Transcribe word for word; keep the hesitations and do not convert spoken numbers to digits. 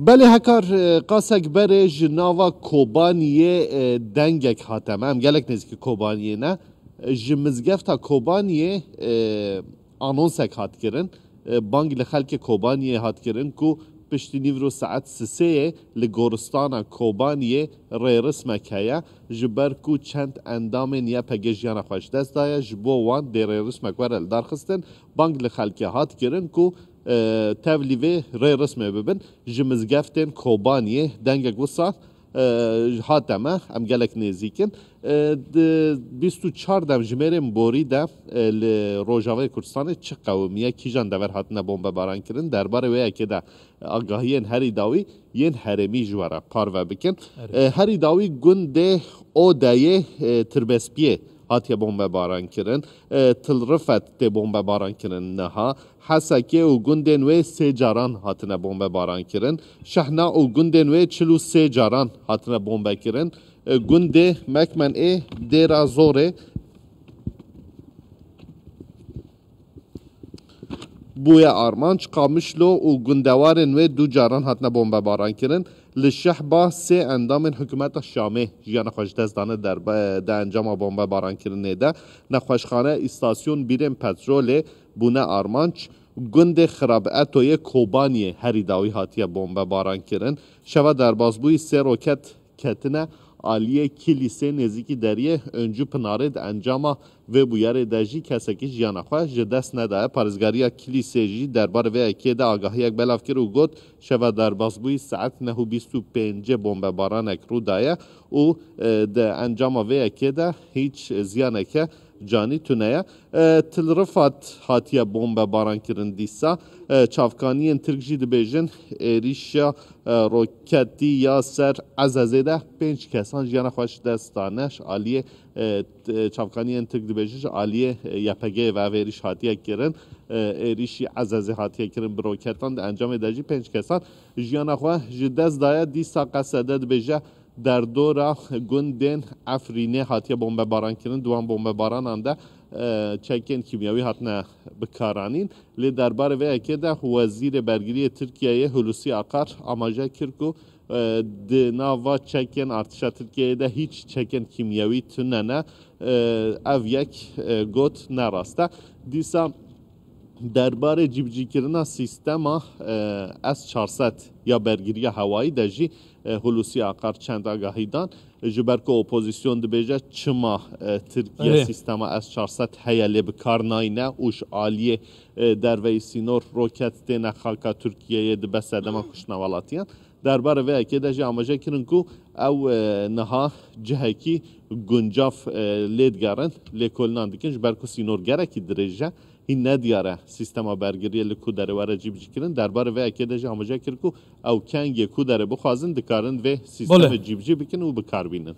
Belê hekar, e, qasek berê ji nava Kobaniyê, e, dengek hate me. Em gelek nêzîkî Kobaniyê ne. E, ji mizgefta Kobaniyê, e, anonsek hat kirin. E, bang li xelkê Kobaniyê hat kirin ku piştî nîvro saet sisêyê li goristana Kobaniyê rêrismek heye. Ji ber ku çend endamên Y P G jiyana xwe ji dest daye, ji bo wan dê rêrismek were li dar xistin. Bang li xelkê hat kirin ku, e, tevlî vê rêrismê bibin. Ji mizgeftên Kobaniyê dengek wisa, e, hate me, em gelek nêzîk in. E, di bîst û çar demjimêrên borî de, e, li Rojavayê Kurdistanê çi qewimiye, kîjan dever hatine bombebaran kirin? Derbarê wê yekê de agahiyên herî dawî yên herêmî ji we re parve bikin. Erê. E, herî dawî gundê Odeyê, e, Tirbespiyê hatiye bombebaran kirin. E, Til Rifet tê bombebaran kirin niha. Hesekê û gundên wê sê caran hatine bombebaran kirin. Şehna û gundên wê çil û sê caran hatine bombe kirin. E, gundê Mekmen ê Dêra Zorê bûye armanc. Qamişlo û gundewarên wê du caran hatine bombebaran kirin. Li Şehba sê endamên hikûmeta Şamê jiyana xwe ji dest dane derbe-, di encama bombebarankirinê de. Nexweşxane, îstasyon, bîrên petrolê bûne armanc. Gundê Xirab Etoyê Kobaniyê herî dawî hatiye bombebarankirin. Şeva derbasbûyî sê roket ketine aliyê kilîsê nêzîkî deriyê Öncü Pinarê, di encama vê bûyerê de jî kesekî jiyana xwe ji dest nedaye. Parêzgariya kilîsê jî derbarê vê yekê de agahiyek belav kir û got, şeva derbasbûyî saet neh û bîst û pêncê bombebaranek rû daye û, e, di encama vê yekê de hîç ziyaneke canî tune ye. E, Til Rifat hatiye bombebaran kirin dîsa. E, çavkaniyên Tirk jî dibêjin, êrîşa, e, roketî ya ser Ezezê de pênc kesan jiyana xwe ji dest dane. Ji aliyê, e, t-, çavkaniyên Tirk dibêjin, ji aliyê, e, Y P G'ê ve ev êrîş hatiye kirin. E, êrîşî Ezezê hatiye kirin bi roketan, di encamê de jî pênc kesan jiyana xwe ji dest daye. Dîsa Qesede dibêje, derdora gundên Efrînê hatiye bombebaran kirin. Di wan bombebaranan de, e, çekên kîmyewî hatine bikaranîn. Lê derbarê vê yekê de Wezîrê Bergiriyê Tirkiyeyê Hulusi Akar amaje kir ku, e, di nava çekên artişa Tirkiyeyê de hîç çekên kîmyewî tune ne. E, ev yek, e, got ne rast e. Dîsa derbarê cîbicîkirina sîstema, e, S çar sed ya bergiriya hewayî de jî, e, Hulusi Akar çend agahî dan. Ji ber ku opozîsyon dibêje çima, e, Tirkiye Erê. sîstema S çar sed heye lê bi kar nayne û ji aliyê, e, derveyî sînor roket têne xaka Tirkiyeyê dibe sedema kuştina welatiyan. Derbarê vê yekê de jî amaje kirin ku ew, e, niha cihekî guncav, e, lê digerin, lêkolinan dikin, ji ber ku sînor gelekî dirêj e, hîn nediyar e sîstema bergiriyê li ku derê were cîbicîkirin. Derbarê vê yekê de jî amaje kir ku ew kengê ku derê bixwazin, dikarin vê sîstemê Belê. cîbicî bikin û bi kar bînin.